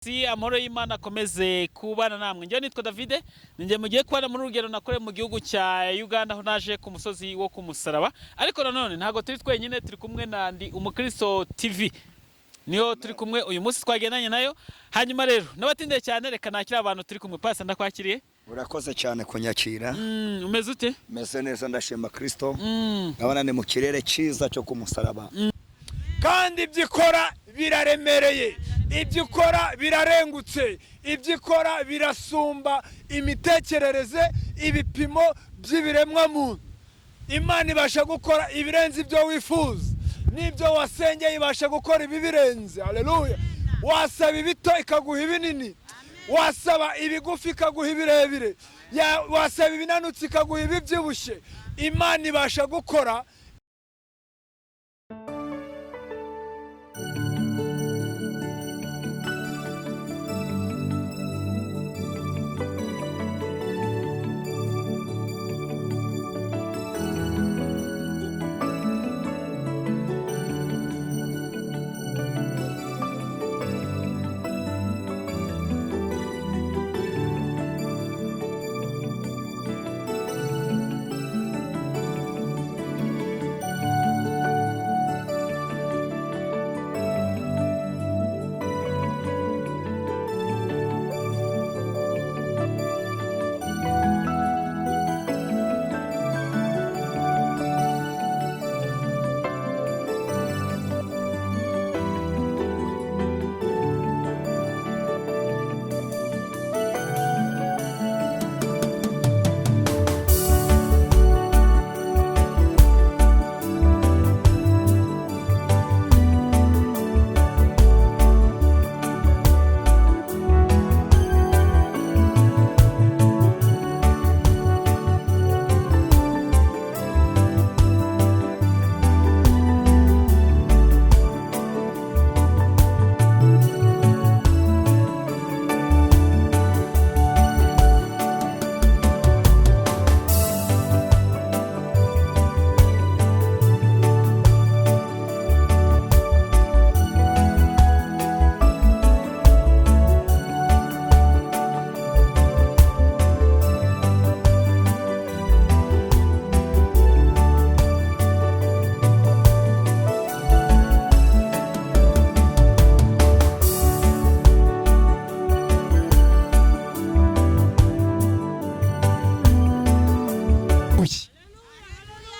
Si amahoro y'Imana akomeze kubana namwe. Njyewe nitwa Davide, ninjye mugiye kubana muri urugendo nakoreye mu gihugu cya Uganda, aho naje ku musozi wo ku musaraba. Ariko nanone ntabwo turi twenyine, turi kumwe na Ndi Umukristo TV, niyo turi kumwe uyu munsi, twagendanye nayo. Hanyuma rero n'abatindiye cyane, reka nakire abantu turi kumwe. Pasi, ndakwakiriye. Urakoze cyane kunyakira. Umeze ute? Meze neza, ndashima Kristo. Ndabona ni mu kirere cyiza cyo ku musaraba. Kandi ibyo ikora biraremereye, ibyo ikora birarengutse, ibyo ikora birasumba imitekerereze, ibipimo by'ibiremwamuntu. Imana ibasha gukora ibirenze ibyo wifuza n'ibyo wasengeye, ibasha gukora ibibirenze. Aleluya! Wasaba ibito ikaguha ibinini, wasaba ibigufi ikaguha ibirebire, wasaba ibinanutse ikaguha ibibyibushye. Imana ibasha gukora.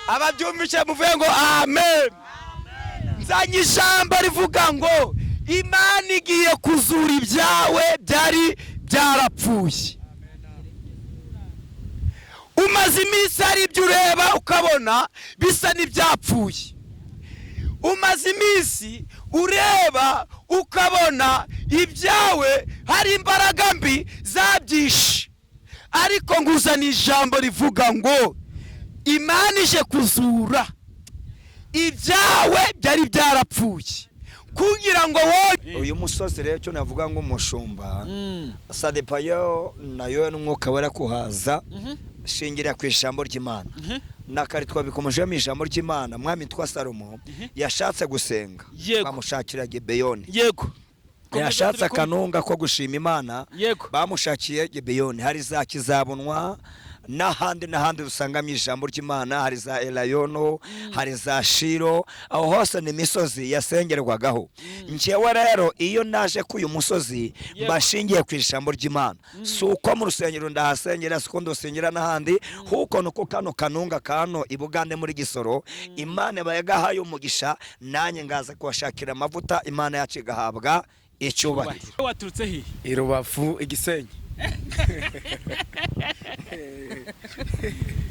Ababyumvise muvuge ngo amen. Nzanye ijambo rivuga ngo Imana igiye kuzura ibyawe byari byarapfuye. Umaze iminsi hari ibyo ureba ukabona bisa n'ibyapfuye. Umaze iminsi ureba ukabona ibyawe hari imbaraga mbi zabyishe, ariko nguzana ijambo rivuga ngo Imana ije kuzura ibyawe byari byarapfuye kugira ngo wowe Uyu musozi rero, cyo navuga ngo umushumba sadepayo nayo n'umwuka wera kuhaza, shingira ku ijambo ry'Imana. Na kare twabikomejeho mu ijambo ry'Imana, mwami twa Salomo yashatse gusenga, bamushakira Gibeyoni. Yashatse akanunga ko gushima Imana, bamushakiye Gibeyoni. Hari za Kizabunwa n'ahandi n'ahandi dusangamo ijambo ry'Imana, hari za Elayono, hari za Shiro, aho hose ni imisozi yasengerwagaho. Njyewe rero iyo naje k'uyu musozi, mbashingiye ku ijambo ry'Imana. Si uko mu rusengero ndahasengera, si uko ndusengera n'ahandi, kuko nuko kano kanunga kano i Bugande muri Gisoro, Imana iba yagahaye umugisha, nanjye ngaza kuhashakira amavuta, Imana yacu igahabwa icyubahiro. Waturutse hehe? I Rubavu, Igisenyi.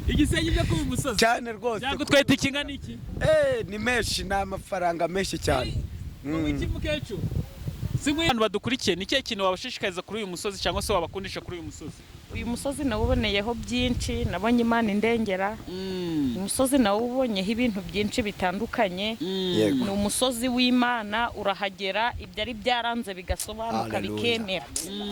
Igisenyi byo kuba umusozi? Cyane rwose. Byagutwaye ikingana iki? Ni menshi, ni amafaranga menshi cyane. Iki mukecuru si mwe abantu badukurikiye, ni ikihe kintu wabashishikariza kuri uyu musozi cyangwa se wabakundisha kuri uyu musozi? Uyu musozi nawuboneyeho byinshi, nabonye Imana indengera. Uyu musozi nawubonyeho ibintu byinshi bitandukanye. Ni umusozi w'Imana, urahagera ibyari byaranze bigasobanuka, Hallelujah. bikemera,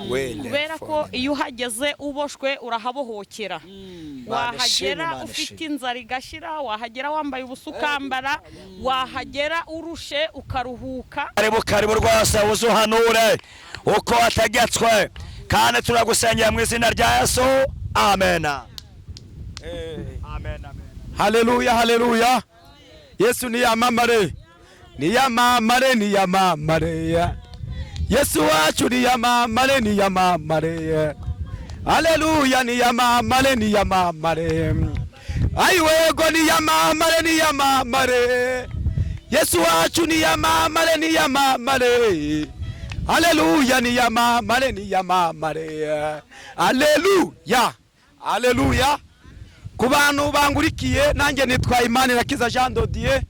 Wele kubera ko iyo uhageze uboshwe urahabohokera, Imana ishimwe, wahagera Imana ufite ishimwe. inzara igashira, wahagera wambaye ubusa ukambara, wahagera urushe ukaruhuka. Karibu, karibu rwose, uzuhanure. Uko wategetswe, kandi turagusengera mu izina rya Yesu. Amen. Amen, amen. Haleluya, haleluya! Yesu niyamamare, niyamamare, niyamamare! Yesu wacu niyamamare, niyamamare! Haleluya, niyamamare, niyamamare! Ayiwego, niyamamare, niyamamare! Yesu wacu niyamamare, niyamamare! Haleluya, niyamamare, niyamamare! Haleluya, haleluya! Ku bantu bangurikiye, nanjye nitwa Imana Irakiza Jean Dodier.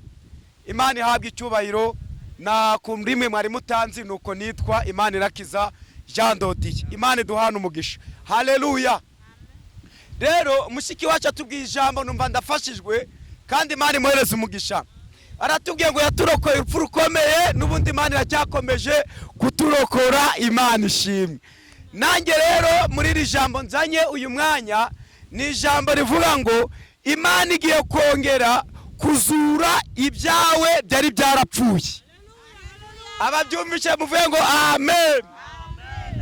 Imana ihabwa icyubahiro. Na ku ndimi mwari mutanzi, nuko nitwa Imana Irakiza Jean Dodier. Imana iduhana umugisha. Haleluya! Rero mushiki wacu atubwiye ijambo, numva ndafashijwe, kandi Imana imuhereza umugisha. Aratubwiye ngo yaturokoye urupfu rukomeye, n'ubundi Imana iracyakomeje kuturokora. Imana ishimwe. Nanjye rero muri iri jambo nzanye uyu mwanya, ni ijambo rivuga ngo Imana igiye kongera kuzura ibyawe byari byarapfuye. Ababyumvise muvuge ngo amen.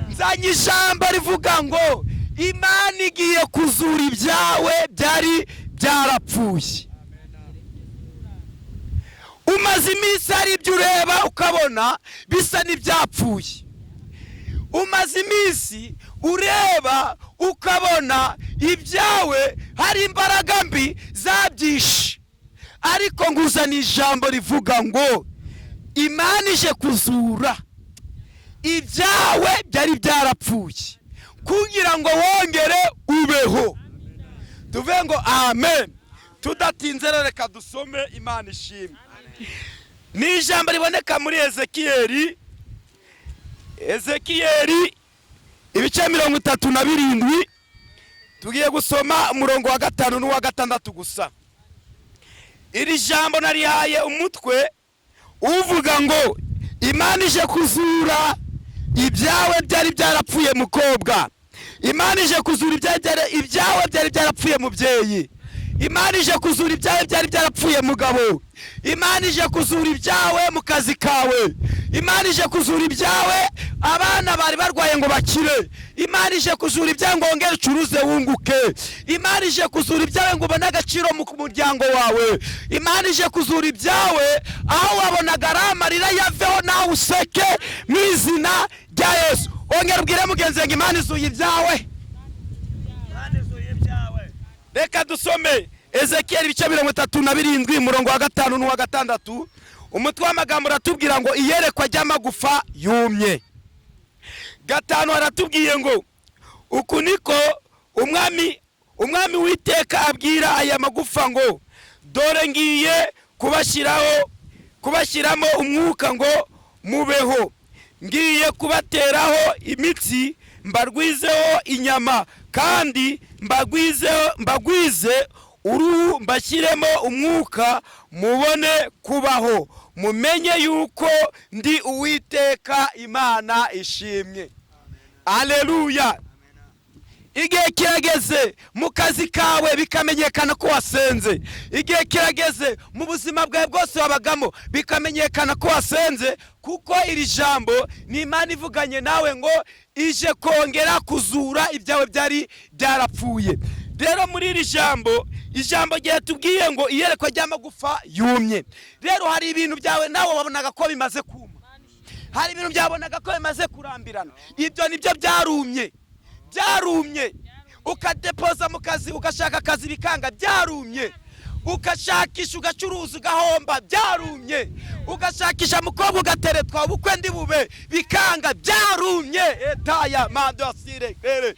Nzanye ijambo rivuga ngo Imana igiye kuzura ibyawe byari byarapfuye. Umaze iminsi hari ibyo ureba ukabona bisa n'ibyapfuye. Umaze iminsi ureba ukabona ibyawe hari imbaraga mbi zabyishe, ariko nguzana ijambo rivuga ngo Imana ije kuzura ibyawe byari byarapfuye kugira ngo wongere ubeho. Tuvuge ngo amen. Tudatinze rero, reka dusome. Imana ishimwe. Ni ijambo riboneka muri Ezekiyeli, Ezekiyeli ibice 37. Tugiye gusoma umurongo wa 5 n'uwa 6 gusa. Iri jambo narihaye umutwe uvuga ngo Imana ije kuzura ibyawe byari byarapfuye, mukobwa. Imana ije kuzura ibyawe byari byarapfuye, mubyeyi. Imana ije kuzura ibyawe byari byarapfuye, mugabo. Imana ije kuzura ibyawe mu kazi kawe. Imana ije kuzura ibyawe, abana bari barwaye ngo bakire. Imana ije kuzura ibyawe ngo wongere ucuruze wunguke. Imana ije kuzura ibyawe ngo ubone agaciro mu muryango wawe. Imana ije kuzura ibyawe, aho wabonaga ari amarira yaveho, nawe useke mu izina rya Yesu. Ongera ubwire mugenzi ngo Imana izuye ibyawe. Reka dusome Ezekiyeli ibice 37, umurongo wa 5 n'uwa 6. Umutwe w'amagambo uratubwira ngo iyerekwa ry'amagufa yumye. 5 aratubwiye ngo uku niko umwami witeka abwira aya magufa ngo dore ngiye kubashyiramo umwuka ngo mubeho, ngiye kubateraho imitsi, mbarwizeho inyama, kandi mbagwize uruhu, mbashyiremo umwuka mubone kubaho, mumenye yuko ndi Uwiteka. Imana ishimwe. Aleluya! Igihe kirageze mu kazi kawe bikamenyekana ko wasenze. Igihe kirageze mu buzima bwawe bwose wabagamo bikamenyekana ko wasenze, kuko iri jambo ni Imana ivuganye nawe ngo ije kongera kuzura ibyawe byari byarapfuye. Rero muri iri jambo, ijambo ryatubwiye ngo iyerekwa ry'amagufa yumye. Rero hari ibintu byawe nawe wabonaga ko bimaze kuma, hari ibintu byabonaga ko bimaze kurambirana. Ibyo nibyo byarumye, byarumye. Ukadepoza mu kazi, ugashaka akazi bikanga, byarumye. Ugashakisha, ugacuruza, ugahomba, byarumye. Ugashakisha mukobwa, ugateretwa, ubukwe ndi bube, bikanga, byarumye. Etaya mandasire kere,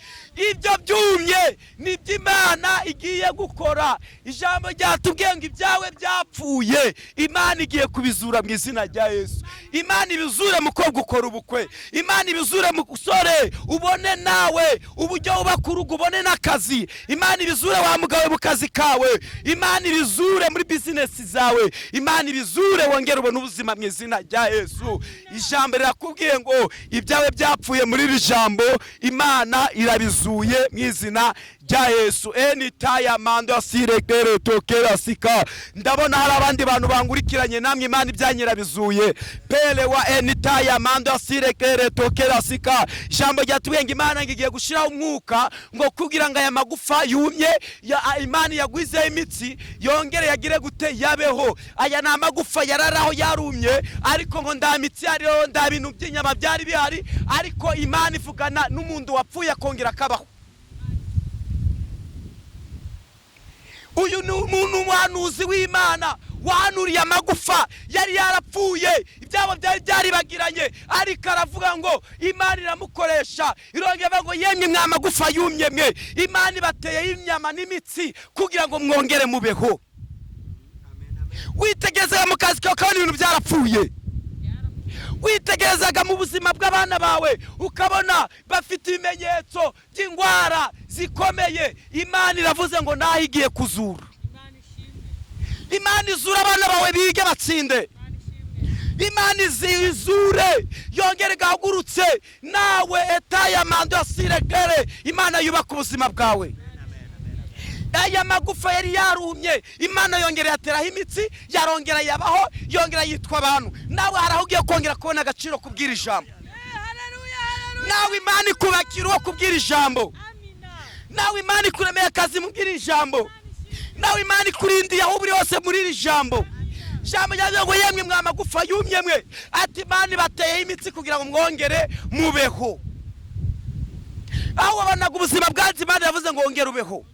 ibyo byumye nibyo Imana igiye gukora. Ijambo ryatubwiye ngo ibyawe byapfuye Imana igiye kubizura mu izina rya Yesu. Imana ibizure, mukobwa, ukora ubukwe. Imana ibizure, musore, ubone nawe uburyo wubaka urugo, ubone n'akazi. Imana ibizure, wa mugabo, mu kazi kawe. Imana ibizure muri bizinesi zawe. Imana ibizure, wongere ubone ubuzima mu izina rya Yesu. Ijambo rirakubwiye ngo ibyawe byapfuye, muri iri jambo Imana irabizuye mu izina rya Yesu. Enitaya mando asirekere tokera sika. Ndabona hari abandi bantu bangurikiranye namwe, Imana ibyanyirabizuye. Pele wa enitaya mando asirekere tokera sika. Ijambo ryatubwiye ngo Imana igiye gushiraho umwuka ngo kugira ngo aya magufa yumye ya Imana yagwizeho imitsi yongere yagire gute yabeho. Aya ni amagufa yararaho yarumye, ariko ngo nda mitsi yariho, nda bintu by'inyama byari bihari, ariko Imana ivugana n'umuntu wapfuye akongera akabaho. Uyu ni umuntu umuhanuzi w'Imana wahanuriye amagufa yari yarapfuye, ibyabo byari byaribagiranye, ariko aravuga ngo Imana iramukoresha, irongera ngo yemwe mwa magufa yumye mwe, Imana ibateye inyama n'imitsi kugira ngo mwongere mubeho. Witegerezaga mu kazi kawe ukabona ibintu byarapfuye, witegerezaga mu buzima bw'abana bawe ukabona bafite ibimenyetso by'indwara zikomeye, Imana iravuze ngo naho igiye kuzura. Imana izura abana bawe bige batsinde, Imana izure yongere igahagurutse nawe etaya mando asirekere. Imana yubaka ubuzima bwawe. Aya magufa yari yarumye, Imana yongera yateraho imitsi, yarongera yabaho, yongera yitwa abantu. Nawe hari aho ugiye kongera kubona agaciro kubwira ijambo. Nawe Imana ikubakira uwo kubwira ijambo. Nawe Imana ikuremeye akazi mubwira ijambo. Nawe Imana ikurindiye aho uri hose muri iri jambo. Ijambo ryavuze ngo yemwe mwa magufa yumye mwe, ati Imana ibateye imitsi kugira ngo mwongere mubeho. Aho wabonaga ubuzima bwanze, Imana yavuze ngo wongere ubeho.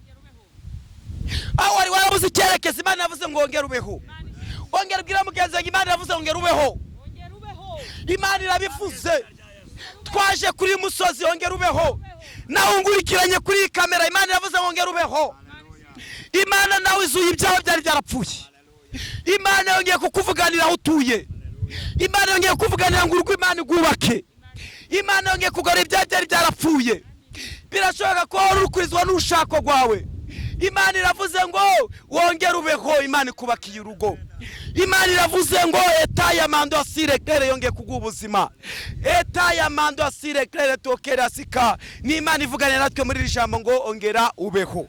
Aho wari warabuze icyerekezo, Imana yavuze ngo wongere ubeho. Wongere ubwira mugenzi wawe, Imana yavuze ngo wongere ubeho. Imana irabivuze. Twaje kuri musozi, wongere ubeho. Nawe ungurikiranye kuri iyi kamera, Imana yavuze ngo wongere ubeho. Imana nawe izuye ibyawe byari byarapfuye. Imana yongeye kukuvuganira aho utuye. Imana yongeye kukuvuganira ngo urugo Imana igubake. Imana yongeye kugarura ibyawe byari byarapfuye. Birashoboka ko wari urukurizwa n'urushako rwawe. Imana iravuze ngo wongere ubeho. Imana ikubakiye urugo. Imana iravuze ngo etaya mando asirekere yongeye kuguha ubuzima. Etaya mando asirekere tokera sika. Ni Imana ivugana natwe muri iri jambo ngo ongera ubeho.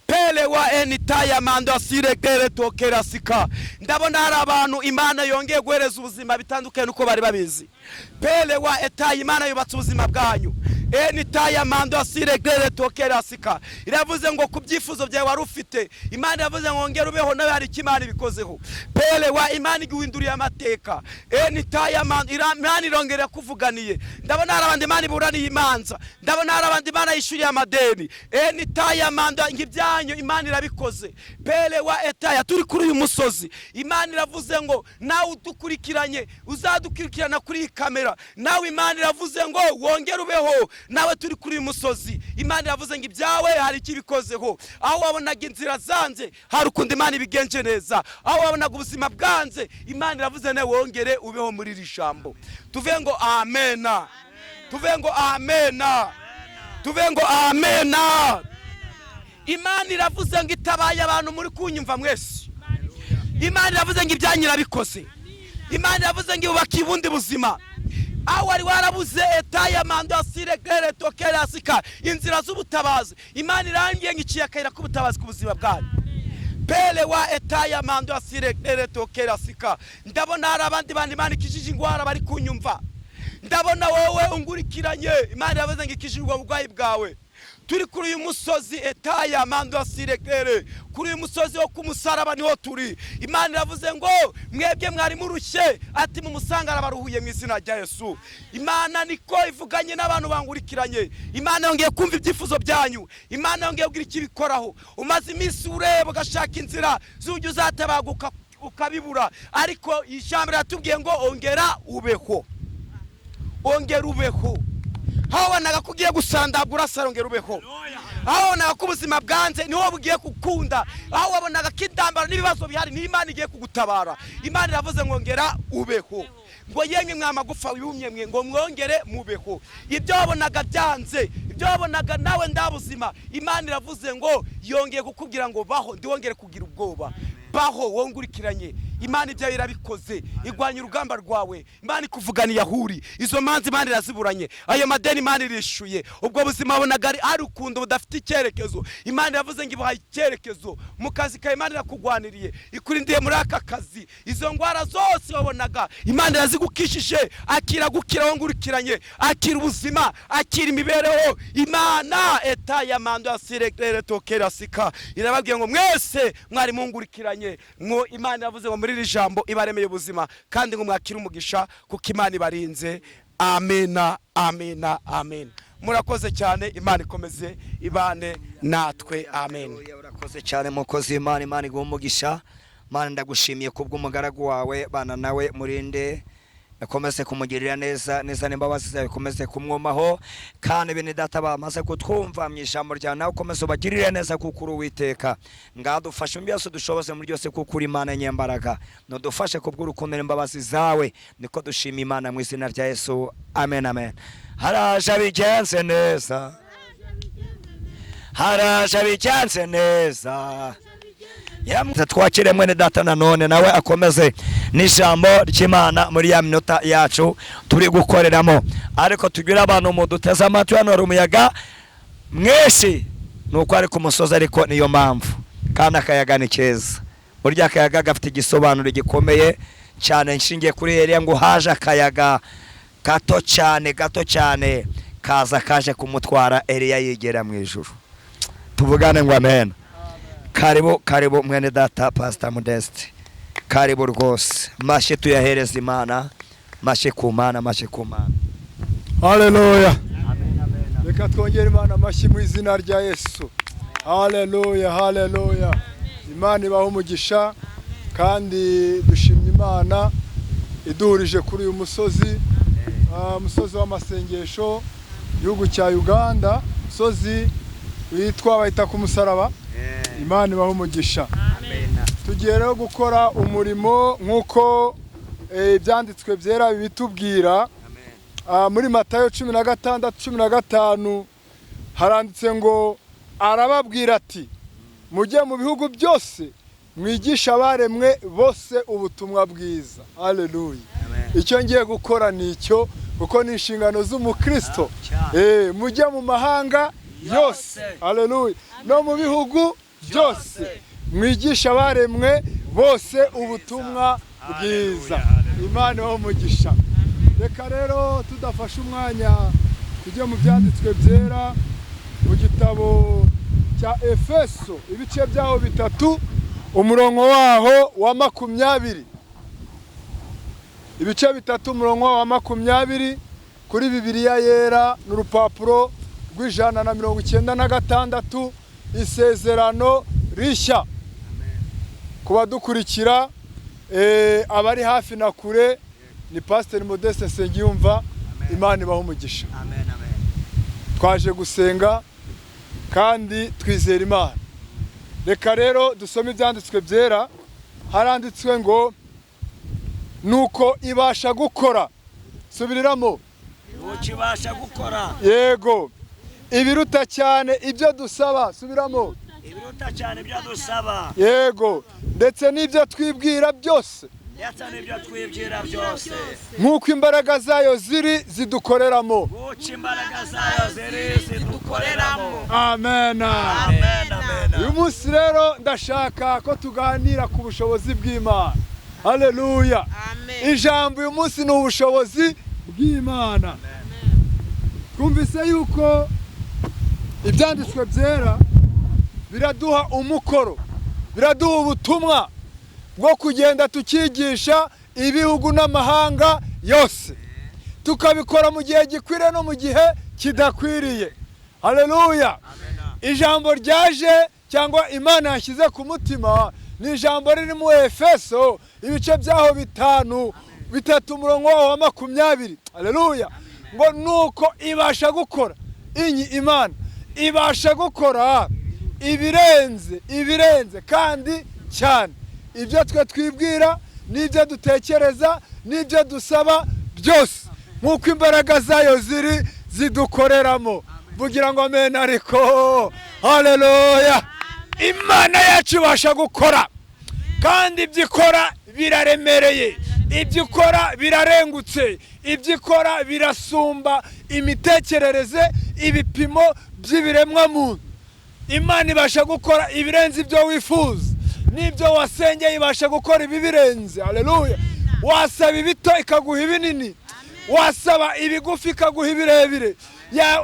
Pele wa enitaya mando asirekere tokera sika. Ndabona hari abantu Imana yongeye guhereza ubuzima bitandukanye nuko bari babizi. Pele wa etaya, Imana yubatse ubuzima bwanyu. Enitaya mando asirekere tokera sika. Iravuze ngo ku byifuzo byawe wari ufite, Imana yavuze ngo ngere ubeho, nawe hari icyo Imana ibikozeho. Pele wa Imana iguhinduriye amateka. Enitaya mando, Imana irongera kuvuganiye. Ndabona hari abandi Imana iburaniye imanza. Ndabona hari abandi Imana yishuriye amadeni. Enitaya mando, ngibyanyu Imana irabikoze. Pele wa etaya, turi kuri uyu musozi. Imana iravuze ngo nawe udukurikiranye, uzadukurikirana kuri iyi kamera, nawe Imana iravuze ngo wongere ubeho. Nawe turi kuri uyu musozi, Imana iravuze ngo ibyawe hari icyo ibikozeho. Aho wabonaga inzira zanze, hari ukundi Imana ibigenje neza. Aho wabonaga ubuzima bwanze, Imana iravuze nawe wongere ubeho muri iri jambo. Tuve ngo amena. Tuve ngo amena. Tuve ngo amena. Imana iravuze ngo itabaye abantu muri kunyumva mwese. Imana iravuze ngo ibyanyu irabikoze. Imana iravuze ngo ibubake ubundi buzima. Aho wari warabuze etaya mando asirekere tokera sika, inzira z'ubutabazi, Imana irangiye ngiciye akayira k'ubutabazi ku buzima bwanyu. Pele wa etaya mando asirekere tokera sika. Ndabona hari abandi bantu Imana ikijije ingwara bari kunyumva. Ndabona wowe ungurikiranye, Imana iravuze ngo ikijije ubwo burwayi bwawe. Turi kuri uyu musozi etaya mando asirekere, kuri uyu musozi wo kumusaraba niho turi. Imana iravuze ngo mwebwe mwari murushye, ati mumusanga arabaruhuye mu izina rya Yesu. Imana niko ivuganye n'abantu bangurikiranye. Imana yongeye kumva ibyifuzo byanyu. Imana yongeye kugira icyo ibikoraho. Umaze iminsi ureba ugashaka inzira z'uburyo uzatabaguka ukabibura, ariko ijambo riratubwiye ngo ongera ubeho. Ongera ubeho. Aho wabonaga ko ugiye gusandagura urasara, ongera ubeho. Aho wabonaga ko ubuzima bwanze, niho bugiye gukunda. Aho wabonaga ko intambara n'ibibazo bihari, ni Imana igiye kugutabara. Imana iravuze ngo ngera ubeho. Ngo yemwe mwa magufa yumye mwe, ngo mwongere mubeho. Ibyo wabonaga byanze, ibyo wabonaga nawe ndabuzima, Imana iravuze ngo yongeye kukubwira ngo baho, ndiwongere kugira ubwoba. Baho wongurikiranye. Imana ibyawe irabikoze, igwanya urugamba rwawe. Imana ikuvuganiye ahuri izo manza, Imana iraziburanye. Ayo madeni Imana irishuye. Ubwo buzima wabonaga ari ukuntu budafite icyerekezo, Imana iravuze ngo ibuhaye icyerekezo. Mu kazi kawe Imana irakugwaniriye, ikurindiye muri aka kazi. Izo ndwara zose wabonaga Imana irazigukishije. Akira gukira wongurikiranye, akira ubuzima, akira imibereho. Imana eta ya mando ya sirekere tokera sika irababwiye ngo mwese mwari mungurikiranye, ngo Imana iravuze ngo muri iri jambo ibaremeye ubuzima, kandi ngo mwakire umugisha kuko Imana ibarinze. Amena, amena, amena. Murakoze cyane, Imana ikomeze ibane natwe. Amen. Urakoze cyane mukozi Imana, Imana iguhe umugisha. Mana ndagushimiye kubw'umugaragu wawe, bana nawe murinde, akomeze kumugirira neza neza, n'imbabazi zawe ikomeze kumwomaho. Kandi bene data bamaze kutwumva mu ijambo ryawe, nawe ukomeze ubagirire neza kuko uri Uwiteka. Ngadufashe mu byose, dushoboze muri byose kuko uri Imana nyembaraga. Nudufashe kubw'urukundo n'imbabazi zawe, niko dushima Imana mu izina rya Yesu. Amen, amen. Haraje bigenze neza, haraje bigenze neza. Twakire mwene data nanone nawe akomeze n'ijambo ry'Imana muri ya minota yacu turi gukoreramo. Ariko tugire abantu mu duteze amatwi, hano hari umuyaga mwinshi nuko ari ku musozi, ariko niyo mpamvu kandi akayaga ni keza. Burya akayaga gafite igisobanuro gikomeye cyane. Nshingiye kuri Eliya ngo haje akayaga gato cyane gato cyane, kaza kaje kumutwara, Eliya yigera mu ijuru. Tuvugane ngo amen. Karibu, karibu mwene data Pastor Modeste, karibu rwose. Mashyi tuyahereza Imana, mashyi ku Mana, mashyi ku Mana. Haleluya. Reka twongere Imana amashyi mu izina rya Yesu. Haleluya, haleluya. Imana ibahe umugisha, kandi dushimye Imana iduhurije kuri uyu musozi, musozi w'amasengesho, igihugu cya Uganda, musozi witwa bahita ku musaraba. Imana ibahe umugisha. Tugiye rero gukora umurimo nk'uko ibyanditswe byera bibitubwira. Muri Matayo 16:15 haranditse ngo arababwira ati mujye mu bihugu byose mwigisha abaremwe bose ubutumwa bwiza. Haleluya. Icyo ngiye gukora ni icyo, kuko ni inshingano z'umukristo. Mujye mu mahanga yose, haleluya, no mu bihugu byose mwigisha abaremwe bose ubutumwa bwiza. Imana ibahe umugisha. Reka rero tudafashe umwanya tujye mu byanditswe byera, mu gitabo cya Efeso ibice byaho 3 umurongo waho wa 20. Ibice 3 umurongo wa 20 kuri Bibiliya yera n'urupapuro rw'196, isezerano rishya. Kubadukurikira abari hafi na kure, ni Pastor Modeste Nsengiyumva. Imana ibahe umugisha. Twaje gusenga kandi twizera Imana. Reka rero dusome ibyanditswe byera. Haranditswe ngo nuko ibasha gukora, subiriramo, ukibasha gukora, yego, ibiruta cyane ibyo dusaba, subiramo, ibiruta cyane ibyo dusaba, yego, ndetse n'ibyo twibwira byose, ndetse n'ibyo twibwira byose, nk'uko imbaraga zayo ziri zidukoreramo, nk'uko imbaraga zayo ziri zidukoreramo. Amen, amen, amen. Uyu munsi rero ndashaka ko tuganira ku bushobozi bw'Imana. Haleluya. Ijambo uyu munsi ni ubushobozi bw'Imana. Twumvise yuko ibyanditswe byera biraduha umukoro, biraduha ubutumwa bwo kugenda tukigisha ibihugu n'amahanga yose, tukabikora mu gihe gikwiriye no mu gihe kidakwiriye. Haleluya. Ijambo ryaje cyangwa Imana yashyize ku mutima ni ijambo riri mu Efeso ibice byaho 5 3 umurongo wa 20. Haleluya. Ngo nuko ibasha gukora, inyi Imana ibasha gukora ibirenze, ibirenze kandi cyane ibyo twe twibwira n'ibyo dutekereza n'ibyo dusaba byose, nk'uko imbaraga zayo ziri zidukoreramo. Vugira ngo amen. Ariko haleluya. Imana yacu ibasha gukora, kandi ibyo ikora Biraremereye, ibyo ikora birarengutse, ibyo ikora birasumba imitekerereze, ibipimo by'ibiremwamuntu. Imana ibasha gukora ibirenze ibyo wifuza n'ibyo wasengeye, ibasha gukora ibibirenze. Haleluya! Wasaba ibito ikaguha ibinini, wasaba ibigufi ikaguha ibirebire,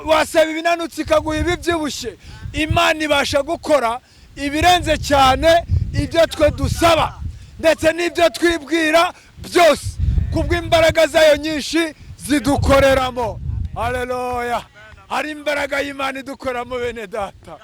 wasaba ibinanutse ikaguha ibibyibushye. Imana ibasha gukora ibirenze cyane ibyo twe dusaba ndetse n'ibyo twibwira byose, kubw'imbaraga zayo nyinshi zidukoreramo. Haleluya! Hari imbaraga y'Imana idukoreramo, bene data.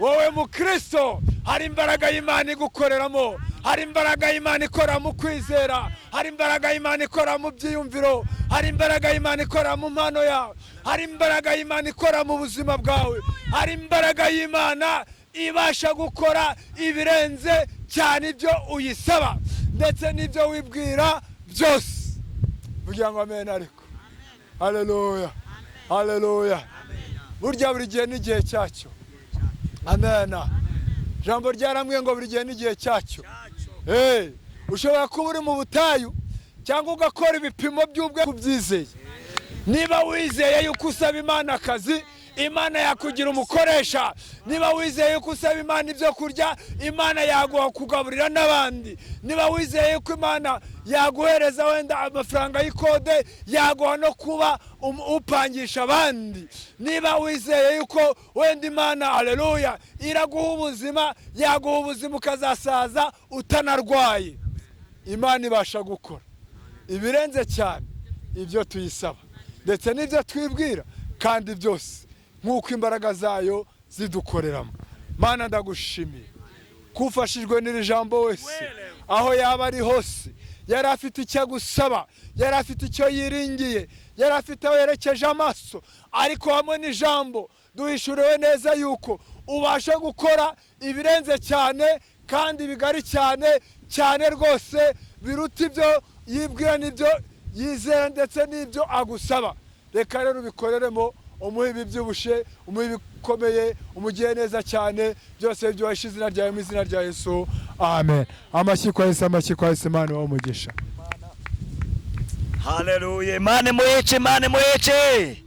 Wowe mukristo, hari imbaraga y'Imana igukoreramo, hari imbaraga y'Imana ikora mu kwizera, hari imbaraga y'Imana ikora mu byiyumviro, hari imbaraga y'Imana ikora mu mpano yawe, hari imbaraga y'Imana ikora mu buzima bwawe, hari imbaraga y'Imana ibasha gukora ibirenze cyane ibyo uyisaba ndetse n'ibyo wibwira byose. Kugira ngo amen. Ariko haleluya, haleluya! Burya buri gihe n'igihe cyacyo. Amena. Ijambo ryarambwiye ngo buri gihe n'igihe cyacyo. Hey, ushobora kuba uri mu butayu cyangwa ugakora ibipimo by'ubwe kubyizeye. Niba wizeye yuko usaba Imana akazi, Imana yakugira umukoresha. Niba wizeye yuko usaba Imana ibyo kurya, Imana yaguha kugaburira n'abandi. Niba wizeye yuko Imana yaguhereza wenda amafaranga y'ikode, yaguha no kuba upangisha abandi. Niba wizeye yuko wenda Imana, haleluya, iraguha ubuzima, yaguha ubuzima ukazasaza utanarwaye. Imana ibasha gukora ibirenze cyane ibyo tuyisaba ndetse n'ibyo twibwira, kandi byose nk'uko imbaraga zayo zidukoreramo. Mana, ndagushimiye kufashijwe n'iri jambo wese aho yaba ari hose, yari afite icyo agusaba, yari afite icyo yiringiye, yari afite aho yerekeje amaso, ariko hamwe n'ijambo duhishuriwe neza yuko ubasha gukora ibirenze cyane kandi bigari cyane cyane rwose, biruta ibyo yibwira n'ibyo yizera ndetse n'ibyo agusaba. Reka rero ubikoreremo, umuhe ibibyibushe, umuhe ibikomeye, umugire neza cyane, byose byubashe izina ryawe, mu izina rya Yesu, amen. Amashyi kwa Yesu, amashyi kwa Yesu. Imana ibahe umugisha. Haleluya! Imana imuhece, Imana imuhece.